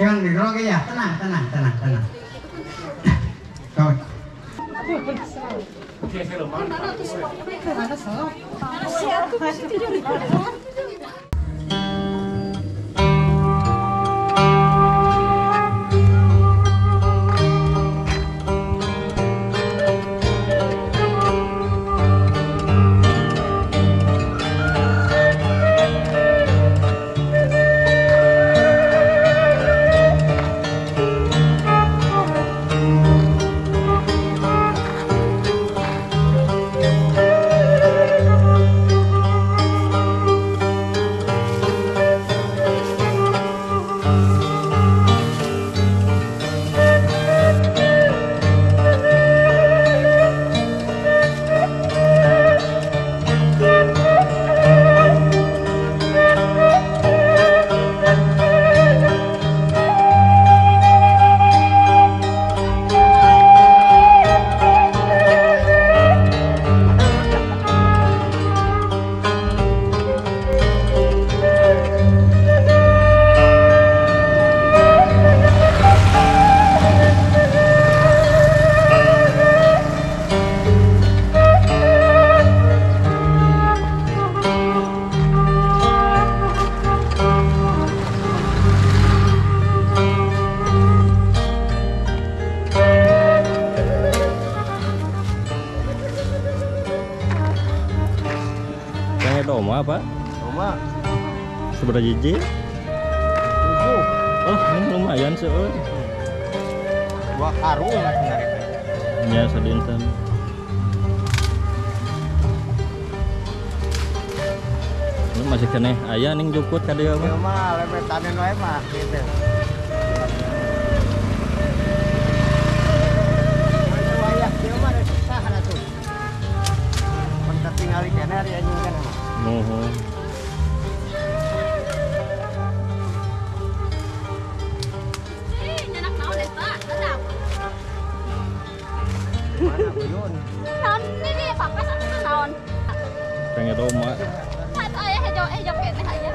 Jangan digeroge ya, tenang, tenang, tenang, tenang. Kau. Doma apa? Doma. Seberapa jiji? 7. Oh, ini lumayan sih. 2 karung lah sebenarnya. Ya, sedinten. Ini masih keneh aya ning jukut ka dieu mah. Ieu mah lemetanen wae mah gitu. Wayah kieu mah susah atuh. Mun katingali keneh ari anjing keneh mah. Mohon. Mana buyun? Naon ini papa sama naon? Pengen doma. Atau ayah hejo keneh aya.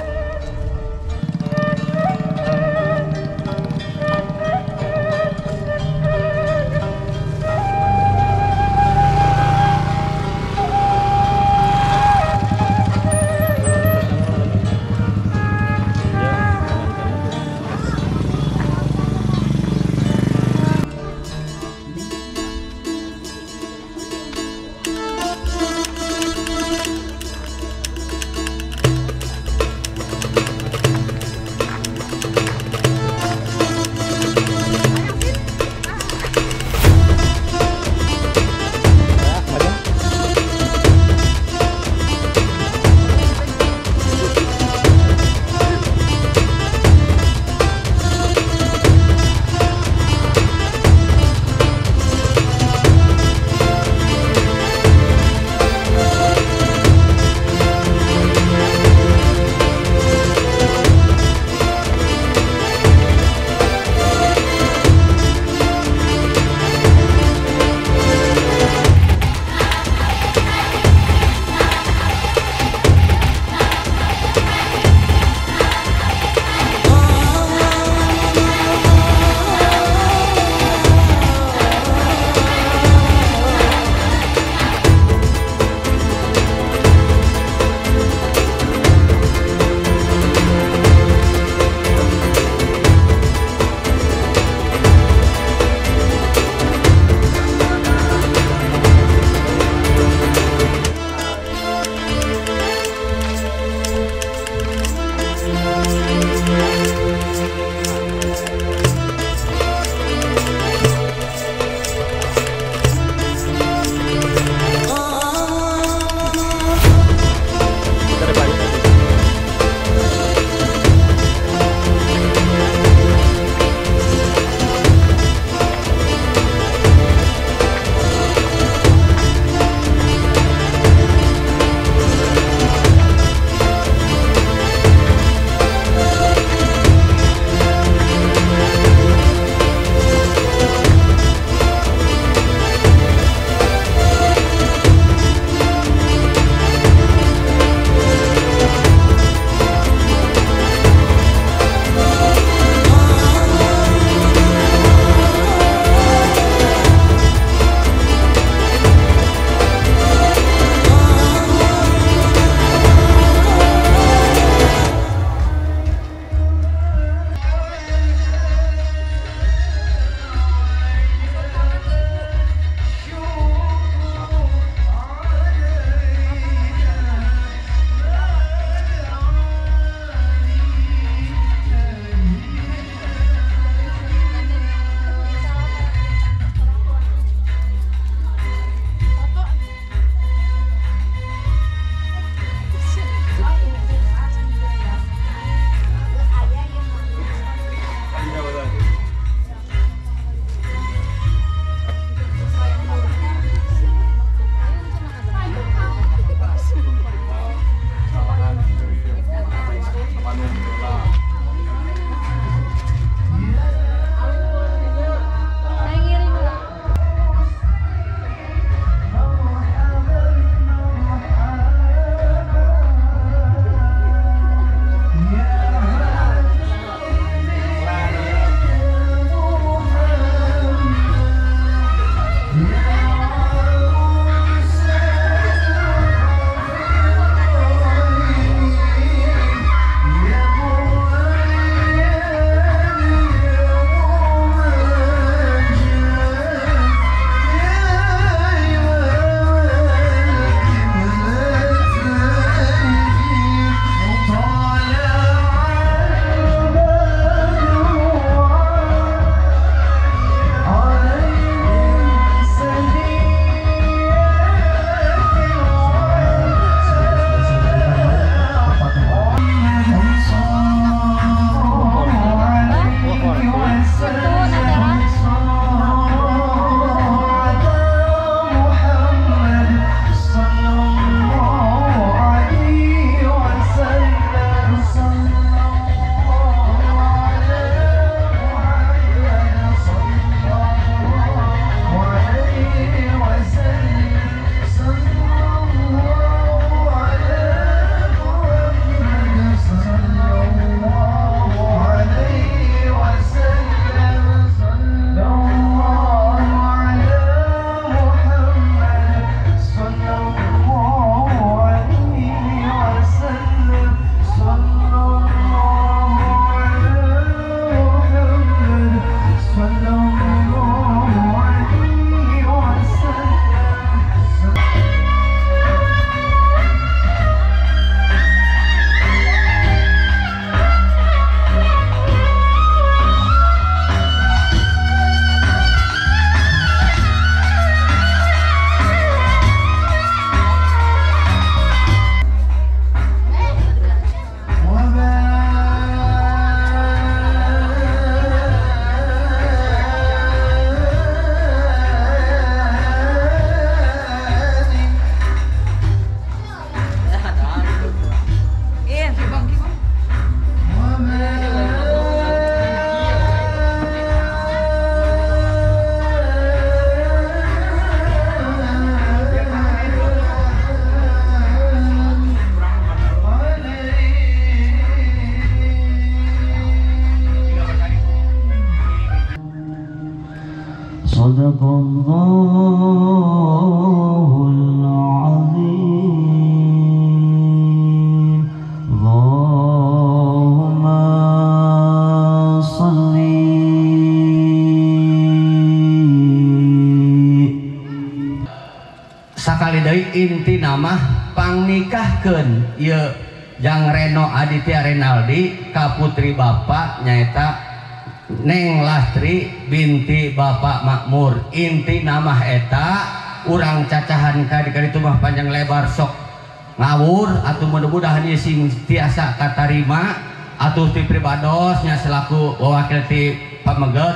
Azim. Allahumma shalli. Sakali deui inti nama pangnikahkeun ieu Jang Reno Aditya Renaldi ka putri bapak nyaeta Neng Lastri binti Bapak Makmur. Inti nama eta urang cacahan ka di kaditu mah panjang lebar sok ngawur atuh mudah-mudahan ieu sing tiasa katarima atuh ti pribados nya selaku wakil ti pameget.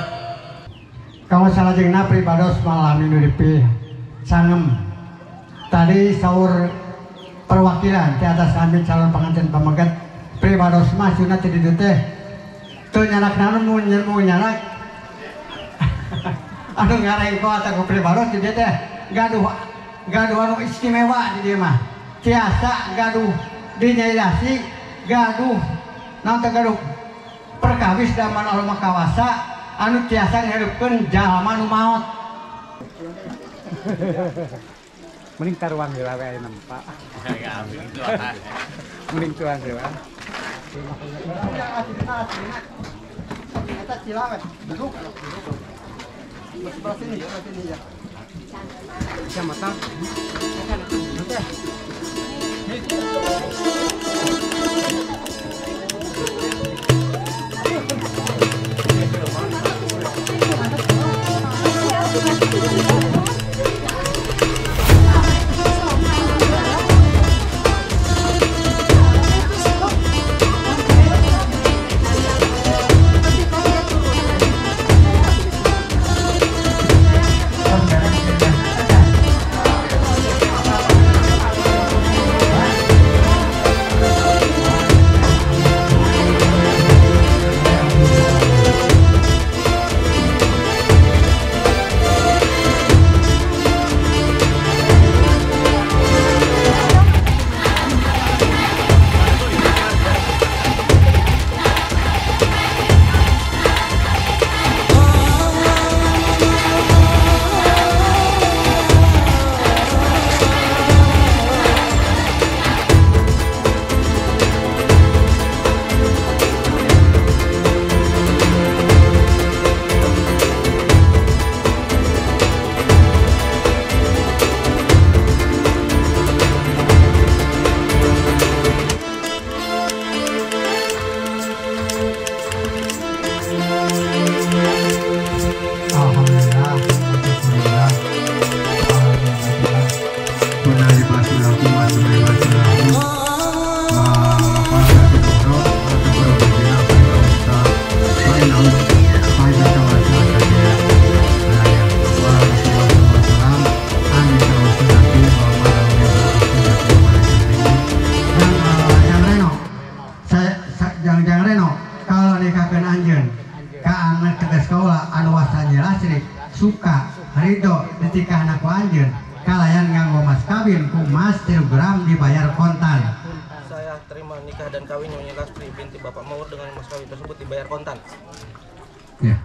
Kamu salajengna pribados malam nu dipi sangem tadi saur perwakilan di atas kami calon pengantin pameget pribados mah sunat di ditu teh teu nyanak naon mun nyanak anu ngarengko atau ku pribados di dieu teh gaduh anu istimewa di dieu mah tiasa gaduh dinyailasi gaduh naon teh gaduh perkawis daman Allah kawasa anu tiasa ngahirupkeun jalma nu maot. Mending taruang heula we aya nempa. Mending tuang heula. Eta cilawet, duduk. Sebelah sini, sebelah sini ya. Kecamatan. Oke. Suka ridho ditikahna ku anjeun kalayan nganggo mas kawin ku emas 3 gram dibayar kontan. Saya terima nikah dan kawin Nyonya Lastri binti Bapak Maur dengan mas kawin tersebut dibayar kontan. Ya.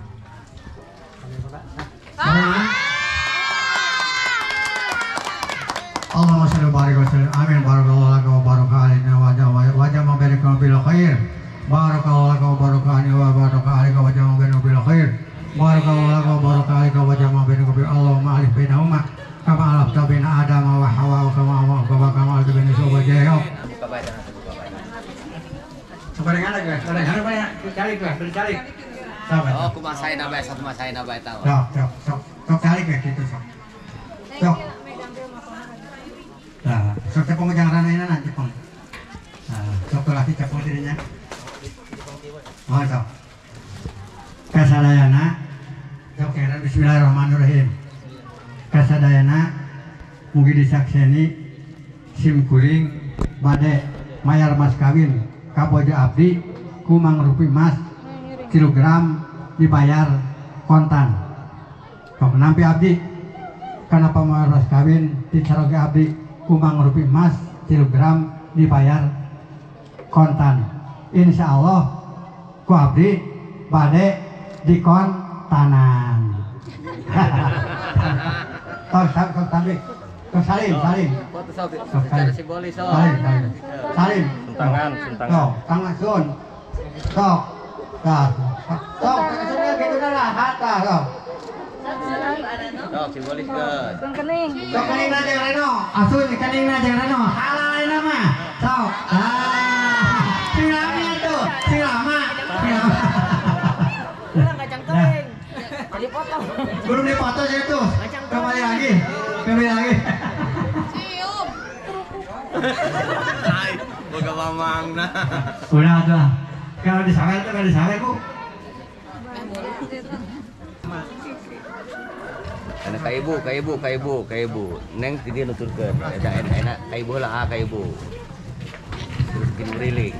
Allahumma shalli wa barik wa sallim. Amin. Barakallahu laka wa baraka alaina wa jama'a bainakum bil khair. Barakallahu laka wa baraka alaina wa baraka alaika wa jama'a bainakum bil khair. Barakallahu laka wa baraka alaika wa jama'a bainakum bil Allahumma alif bainahuma kama alafta baina Adam wa Hawa wa kama kama alafta baina Yusuf wa Jacob. Sebarengan lagi, sebarengan banyak cari tuh, bercari. Oh, kumasain apa satu masain apa eta. Sok, sok, sok, sok cari kayak gitu sok. Sok. Nah, sok cepong jangan ranaina nanti cepong. Nah, sok lagi cepong dirinya. Oh, sok. Kasadayana, sok kira bismillahirrahmanirrahim. Kasadayana mugi disakseni sim kuring bade mayar mas kawin kaboja abdi ku mangrupi mas kilogram dibayar kontan. Sok nampi abdi kana pamayar mas kawin dicaroge abdi ku mangrupi mas kilogram dibayar kontan. Insya Allah ku abdi bade dikontanan. Sok tabi. Sok salim, salim. Secara simbolis sok. Salim, salim. Salim. Sentangan, sentangan. Sok, tangan sun. Sok. Tah. Sok, sudah gitu dah hatta sok. Sok simbolis ke. Kening. Sok kening na jeung Reno. Asun kening na jeung Reno. Halal ayeuna mah. Sok. Ah. Sing lami atuh, sing lama. Sing lama. Ulah kacang teuing. Jadi potong. Belum dipoto sih itu. Kembali lagi. Kembali lagi. Cium. Hai, boga mamangna. Udah tuh. Kalau disawer tuh kalau disawer Bu. Karena ka ibu, ka ibu, ka ibu, ka ibu. Neng ti dieu nuturkeun. Eta enak ka ibu lah, ka ibu. Terus bikin nguriling.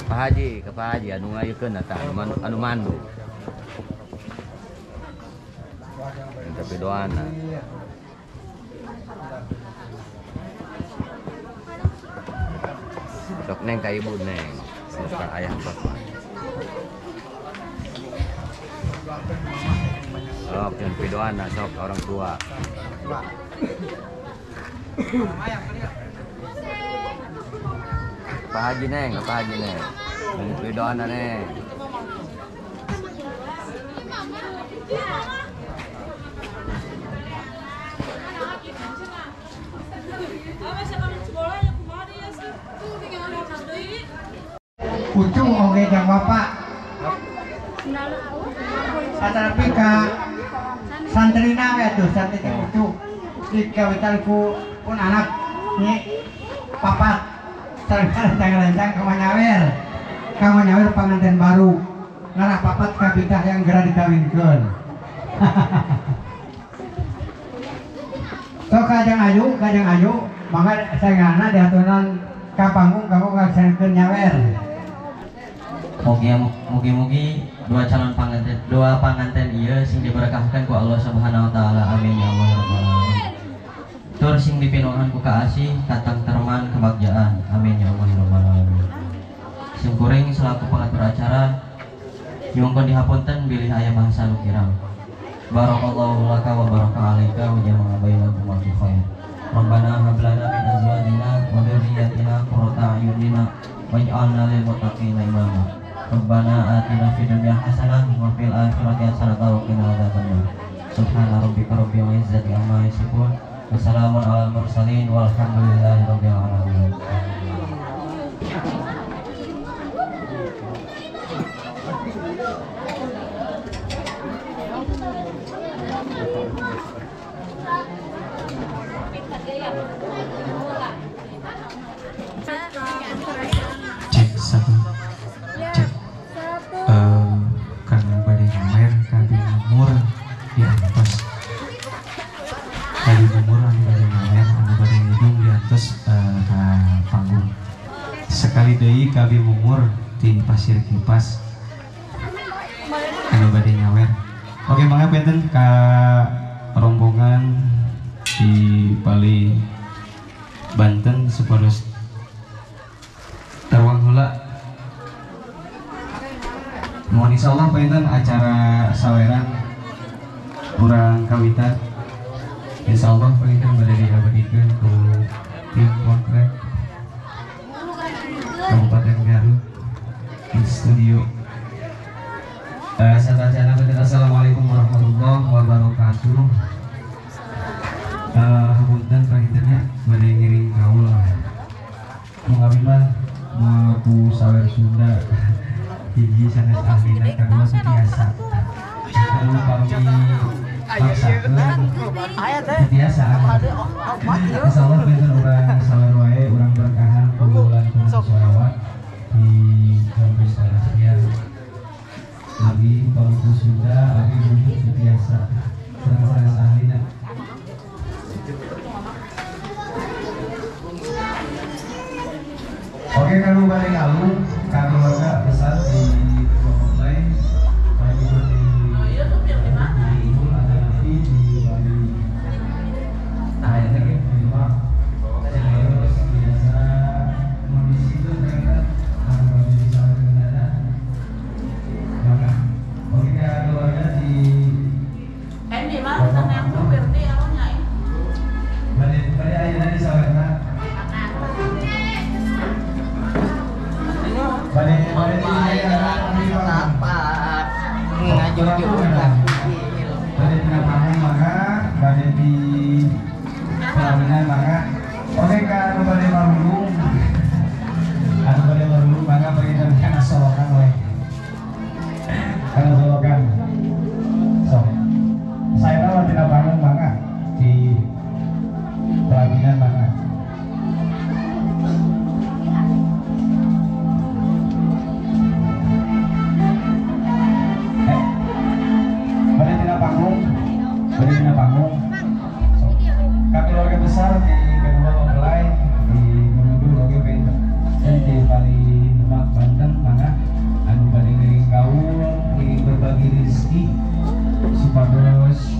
Pak Haji, ke Pak Haji anu ngayeukeun eta anu mandu. Tapi doana. Sok neng ka ibu neng, ka ayah bapak. Sok jangan pidoana sok orang tua. Pak Haji neng, Pak Haji neng. Pidoana neng. Ucu oge jang bapak. Satanapi ka santrina we atuh santri teh ucu. Dikawitan ku pun anak nyi papat sareng rencang-rencang ka manyawer. Ka manyawer panganten baru. Ngarah papat kabitah yang geura dikawinkeun. Sok kajang ayu, mangga saengana diaturan ka panggung kamu ngalaksanakeun nyawer. Mugi-mugi dua calon panganten, dua panganten ieu sing diberkahkan ku Allah Subhanahu wa taala. Amin ya Allah ya rabbal alamin. Tur sing dipinuhan ku kaasih, katengterman, kebagjaan. Amin ya Allah ya rabbal alamin. Simkuring selaku pengatur acara nyungkeun dihapunten bilih aya bahasa nu kirang. Barakallahu laka wa baraka alaika wa jama'a bainakum fi khair. Rabbana hab lana min azwajina wa dzurriyyatina qurrata a'yunina waj'alna lil muttaqina imama. Rabbana atina fid dunya hasanah wa fil akhirati hasanah wa qina adzabannar. Subhana rabbika rabbil izzati amma yasifun wa salamun alal mursalin walhamdulillahi rabbil alamin. Cek satu, cek. Karena pada nyawer kami umur di atas, kami umur anu pada nyawer anu pada hidung di atas ka panggung. Sekali deui kami umur di Pasir Kipas anu bade nyawer. Oke, mangga benten ka rombongan di Bali Banten supados taruang heula. Mohon insyaallah panginten acara saweran urang kawitan insyaallah panginten bade diabadikeun ku tim potret Kabupaten Garut di studio. Satacana assalamualaikum warahmatullahi wabarakatuh. Hapunten pangintennya bade ngiring kaul. Mung abi mah ku sawer Sunda hiji sanes ahlina kadua teu tiasa. Kalau kami paksakeun teu tiasa. Insyaallah panginten urang sawer wae urang berkahan ku lantunan sholawat di kampus Asia. Abi pamungku Sunda, abi wujud teu tiasa. Sareng sanes ahlina. Oke, kalau balik lalu keluarga besar di Bogor, baik itu di Ibul atau nanti di Bali. Nah, ini lima. Terus biasa kondisi itu ternyata kondisi Setapak ngajujukan bade tina panggung mangga, bade di pelaminan mangga. Oke ka anu bade marulung. Anu bade marulung mangga bagi kana solokan we. Kana solokan. Sok. Saya mah tina panggung mangga di pelaminan mangga. Bade tina panggung, bade tina panggung. So, ka keluarga besar di kedua mempelai di menuju oge benten di Pali Demak Banten mangga anu bade ngiring gaul, ingin berbagi rezeki supados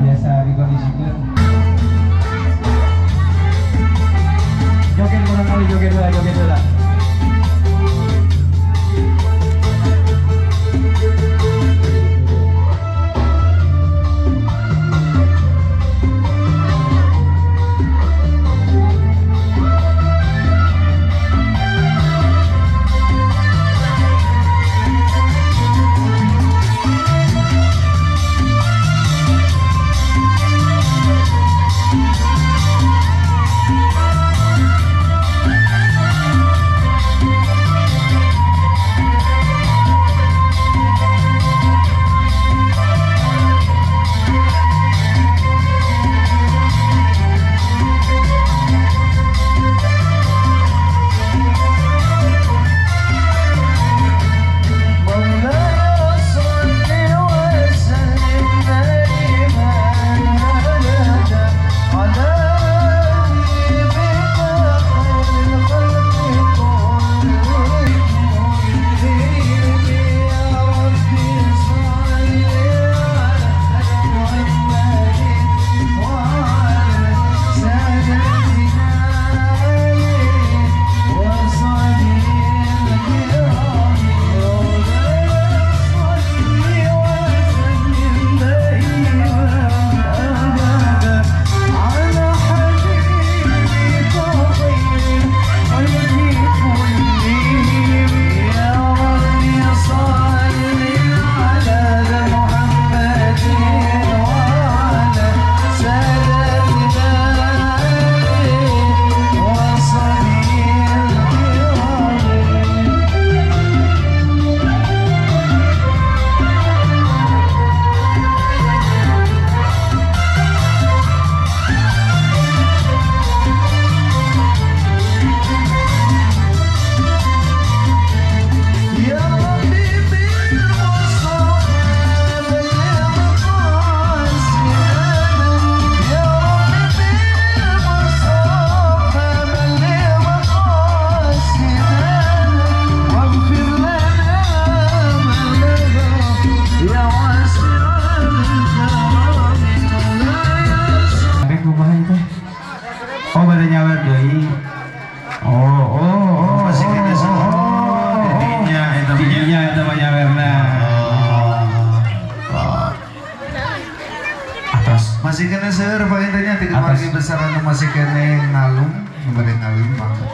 biasa dikondisikan. Joget kurang kali, joget dulu, joget dulu. Masih kena seueur pangintennya tiga keluarga besar anu masih kena ngalung, bade ngalung mangga.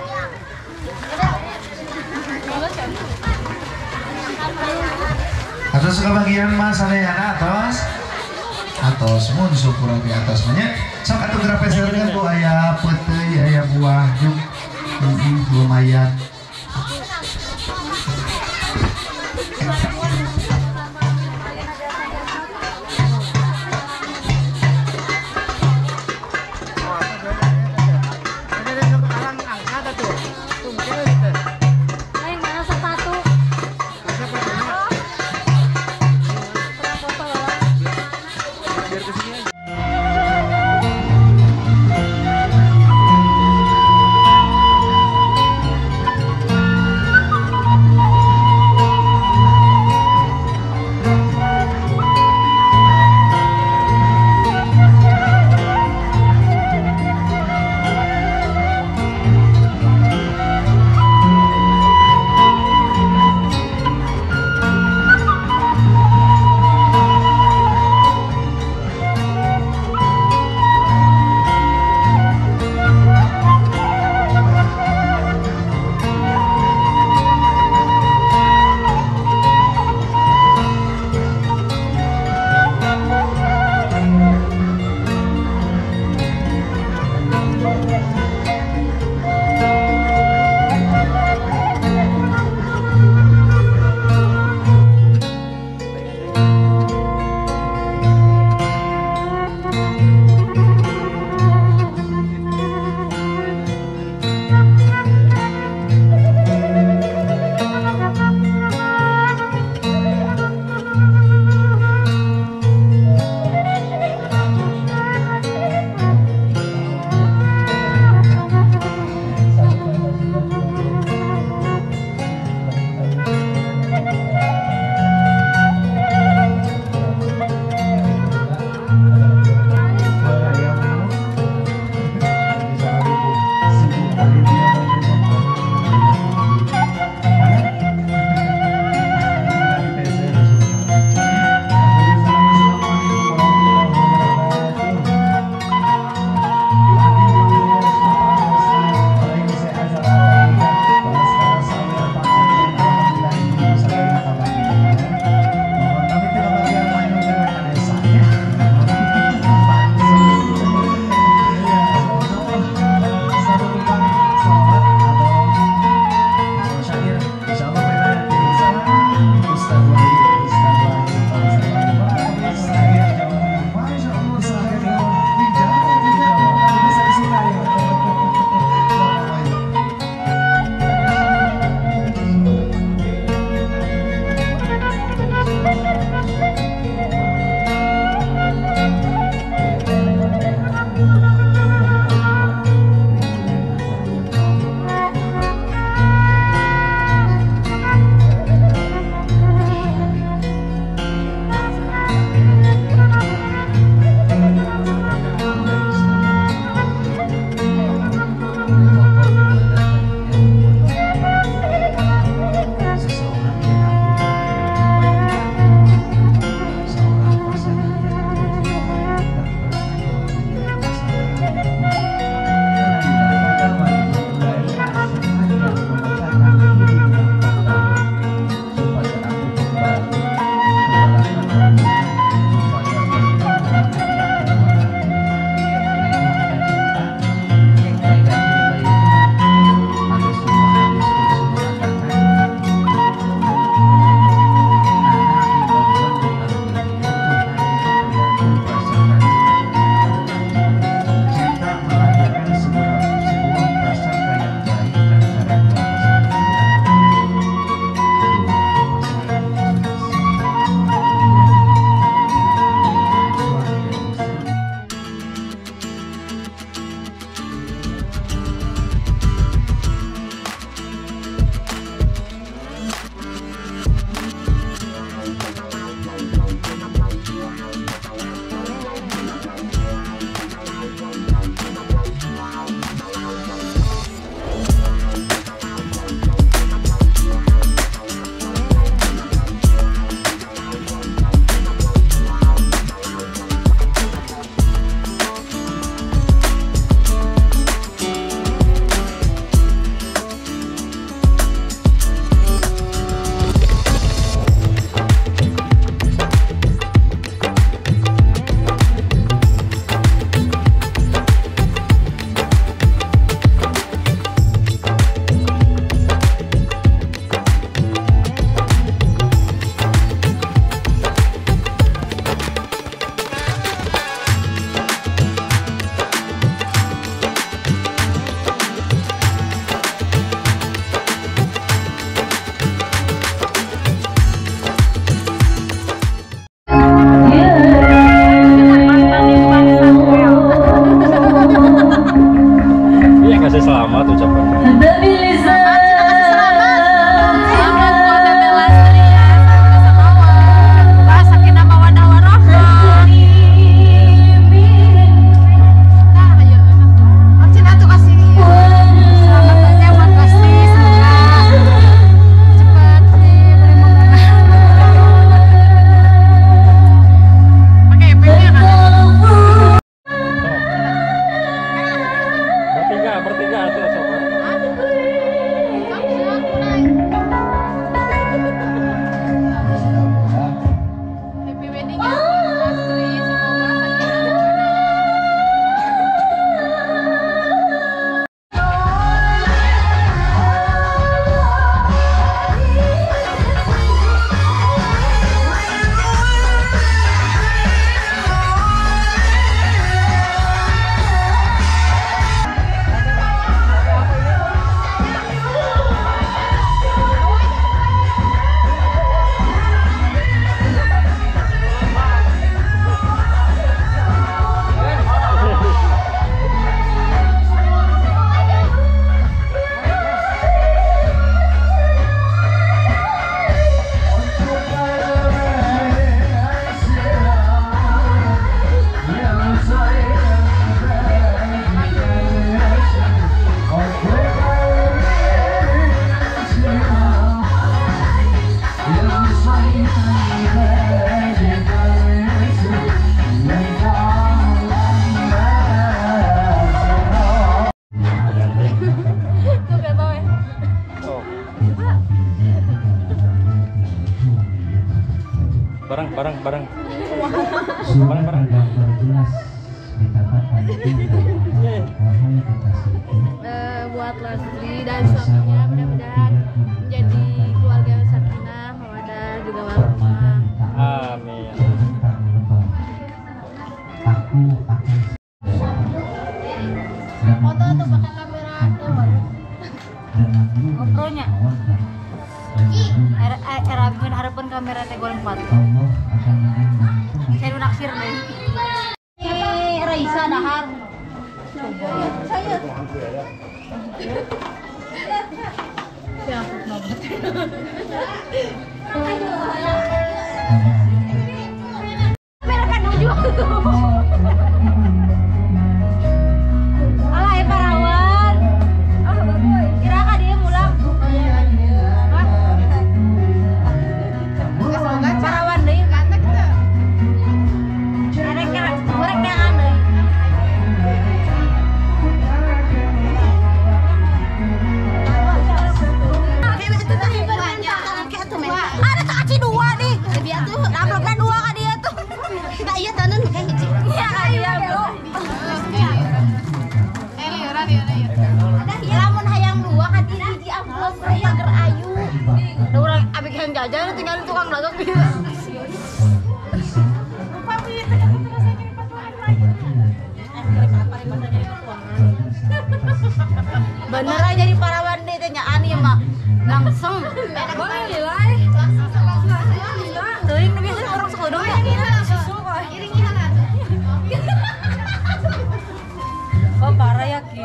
Atos kebagian mas sadayana atos. Atos mun syukur di atos mah nya. Sok atuh geura peserkeun ku aya peuteuy, aya buah juk. Lumayan. Biar kesini aja. Bareng bareng bareng. Sudah tergambar jelas betapa penting dan wahai kekasihku. Buat Lastri dan suaminya mudah-mudahan menjadi keluarga yang sakinah, mawaddah juga warahmah. Amin. Aku akan foto tuh pakai kamera GoPro-nya. Era harapan kamera teh goreng 4. Allah akan menanggung. Saya naksir deh. Raisa dahar. Coba. Saya. Siapa nobat? Kamera kan nuju. Alah, parawan. Oh, bagus. Kira ka dia mulang. Parawan deui ganteng teu. Erek goreng neangan deui. Ada tak dua nih. Dia tuh amplopnya dua ka dia tuh. Nah iya tanan kayak hiji. Iya ka dia bro. Lamun hayang dua ka dia hiji amplop pager ayu. Da urang abek hayang jajan tinggal tukang dagang gitu. Bener aja jadi parawan deh teh nya ani mah. Langsung. Boleh nilai. Teuing biasanya orang sekodong ya. Oh parah ya Ki.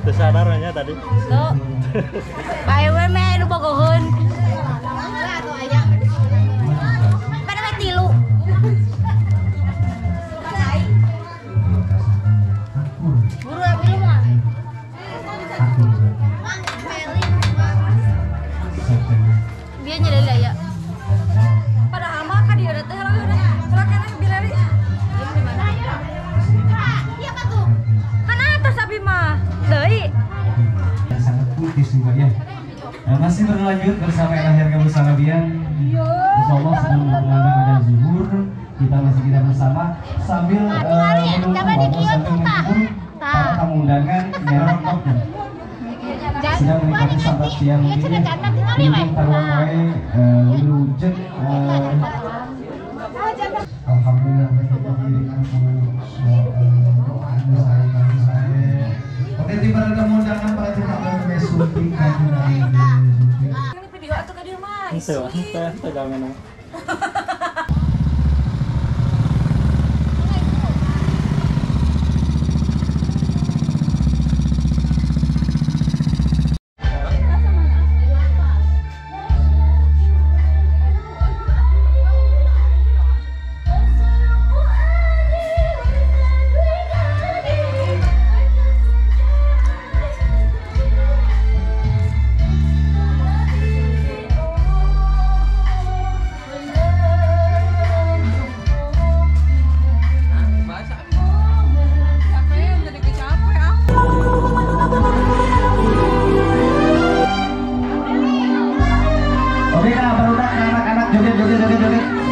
Tersadar aja tadi. Tuh. Bae we meh nu bogoheun. Pada we tilu. Buru abi lu mah. Dia nyelele ya. Padahal mah ka dieu teh lah udah. Lah kana bilari. Di mana? Iya ka tuh. Kan atas abi mah. Deui. Sangat putih juga ya. Nah, masih berlanjut bersama Lahir bersama Bian. Insyaallah sebelum mengundang ada zuhur, kita masih kita bersama sambil menunggu atau sambil menghibur para tamu undangan yang sedang menikmati santap siang ini. Minum taruhan wae wilujeng. Alhamdulillah kita diberikan doa saya. Oke, tiba tamu undangan para jemaah sunting kajunan. Ini video atuh ka dieu mah. Henteu, henteu, henteu gawe. Oke, nah, baru anak-anak joget joget joget joget.